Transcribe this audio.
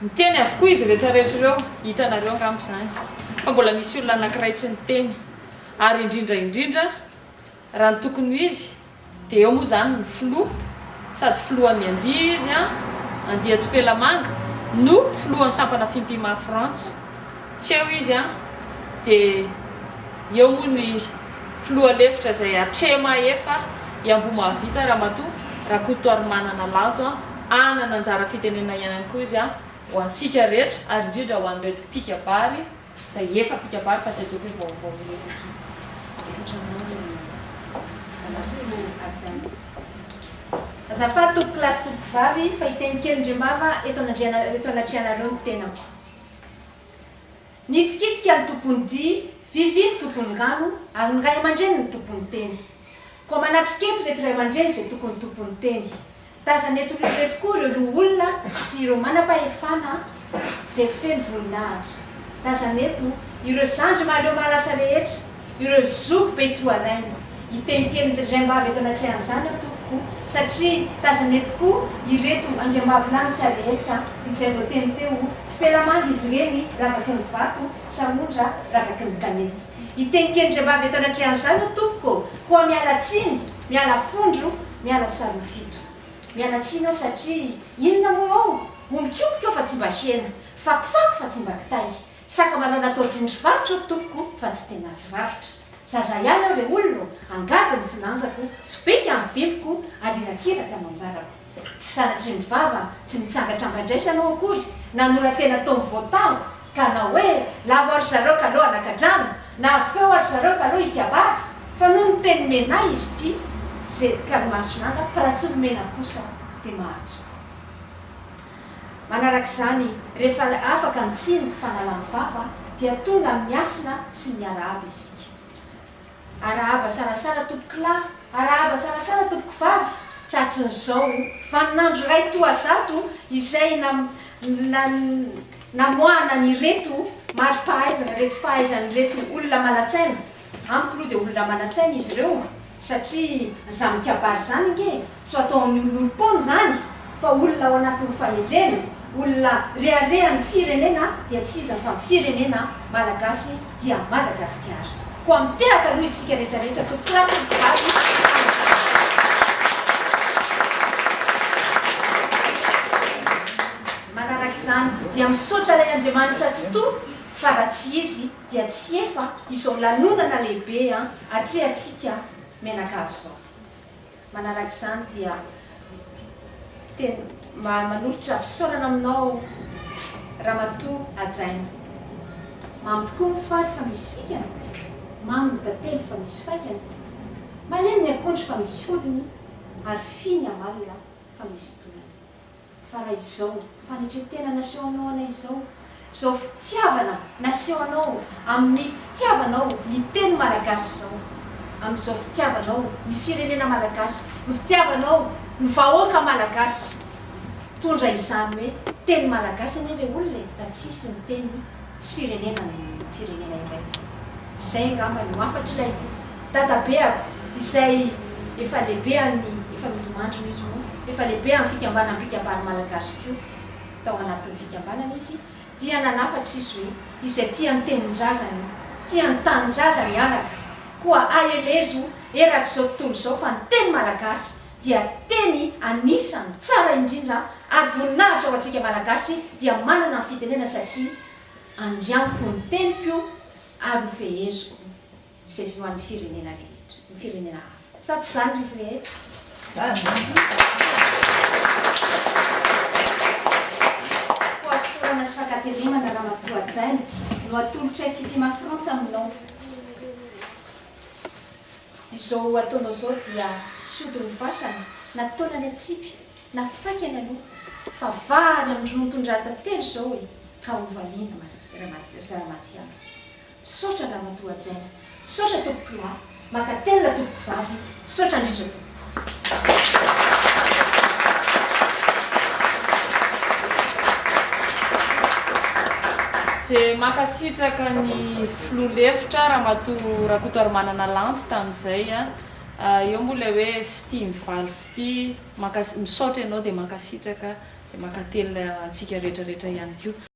Niteny avokoa izy rehetra rehetra ireo, hitanareo angamba izany, fa mbola nisy olona anankiray tsy niteny. Ary indrindra indrindra, raha ny tokony ho izy, dia eo moa izany ny filoha, sady filohan'ny andia izy an, andia Tsipelamanga, no filohan'ny sampana Fimpima Frantsa. Tsy eo izy an, dia eo moa ny filoha lefitra izay Atrema efa i Ambohimahavita Ramatoa Rakotoarimanana Lanto an, hanana anjara fitenenana ihany koa izy an, ho antsika rehetra ary indrindra ho an'ireto mpikabary izay efa mpikabary fa tsy ataoko hoe vaovao ireto intsony. Misaotra anao Ramatoa Hajaina. Azafady tompokolahy sy tompokovavy fa hiteny kely indriambava eto eto anatrehanareo ny tenako. Nitsikitsika ny tompon'ny dihy, Vivi ny tompon'ny rano ary ny ray aman-dreny ny tompon'ny teny. Koa manatrika eto ireto ray aman-dreny izay tokony tompon'ny teny. Tazana eto ireto koa ireo loholona sy ireo manam-pahefana izay feno voninahitra. Tazana eto ireo zandry mahaleo mahalasa rehetra, ireo zoky be tohanaina. Hiteny kely ny raim-bavy eto anatrehan'izany aho tompoko satria tazana eto koa ireto andriambavilanitra rehetra izay voateny teo, tsipelamanga izy ireny, ravaky ny vato, sahondra, ravaky ny tanety. Hiteny kely ndriambavy eto anatrehan'izany aho tompoko, koa miala tsiny, miala fondro, miala sarofito. Miala tsiny aho satria inona moa ao? Ombikombiky aho fa tsy mba hena, fakofako fa tsy mba kitay. Sakamalao natao tsindry varotra aho tompoko fa tsy tena azo varotra. Zaza ihany aho re olona ô, angady ny filanjako, sobika ny vimbiko ary irakiraka no anjarako. Tsy sanatria ny vava, tsy mitsangatrambandraisana aho akory, nanora-tena tao ny voatavo, ka hanao hoe lavo ary zareo kalou anakadrano, na feo ary zareo kalou hikabary, fa noho ny teny mena izy ity, ze ka ny masonanga, fa raha tsy nomena kosa dia mahajoro. Manaraka izany, rehefa afaka ny tsiny fanalan'ny vava dia tonga amin'ny hasina sy ny miarahaba isika. Arahaba sarasara tompokolahy, arahaba sarasara tompokovavy, tratrin'izao vaninandro iray toa zato izay namoahana an'ireto mari-pahaizana, ireto fahaizan'ireto olona manan-tsaina Amiko aloha dia olona manan-tsaina izy ireo satria izany mikabary izany ange tsy ho atao amin'ny ololom-poana izany fa olona ao anatin'ny fahendrena, olona reharehan'ny firenena dia tsy iza fa ny firenena Malagasy dia Madagasikara. Koa mitehaka aloha itsika rehetra rehetra tompokolahy sy tompokovavy amin'izany. Manaraka izany dia misaotra ilay Andriamanitra Tsitoha fa raha tsy Izy dia tsy efa izao lanonana lehibe atrehantsika mianakavy izao. Manaraka izany dia tena manolotra fisaorana aminao Ramatoa hajaina. Mamy tokoa ny fary fa misy fikany, mamy ny tantely fa misy faikany, malemy ny akondro fa misy hodiny ary fy ny amalona fa misy dorana. Fa raha izao fanetren-tena nasehonao anay izao, izao fitiavana nasehonao amin'ny fitiavanao ny teny malagasy izao, amin'izao fitiavanao ny firenena malagasy, ny fitiavanao ny vahoaka malagasy, mitondra izany hoe teny malagasy anie ilay olona e, raha tsisy ny teny tsy firenena ny firenena iray. Izay angamba no hafatr'ilay dadabeako izay efa lehibe an'ny, efa nodimandrina izy moa, efa lehibe an'ny fikambanan'ny mpikabary malagasy koa, tao anatin'ny fikambanana izy, dia nanafatra izy hoe izay tia ny tenin-drazany, tia ny tanindrazany anaka, koa aelezo erak'izao tontolo izao fa ny teny malagasy dia teny anisan'ny tsara indrindra ary voninahitra ho antsika malagasy dia manana ny fitenena satria andrianiko ny teniko ary ho feheziko izay ho an'ny firenena rehetra, ny firenena hafa. Sa tsy izany ry izy rehetra? Izany. Koa fisaorana sy fankatelemana Ramatoa Hajaina no atolotray Fipima Frantsa aminao. Izao ataonao izao dia tsy sodin'ny fasana na taolany atsipy na faikany aloha fa vary amin-dronono tondrahan-tantely izao e ka ho valiana Ramatsiaro. Misaotra Ramatoa Hajaina. Misaotra tompokolahy. Mankatelina tompokovavy. Misaotra indrindra tompoko. Dia mankasitraka ny filoha lefitra Ramatoa Rakotoarimanana Lanto tamin'izay. Eo moa ilay hoe fitia mivaly fitia. Misaotra ianao dia mankasitraka. Dia mankatelina antsika rehetra rehetra ihany koa.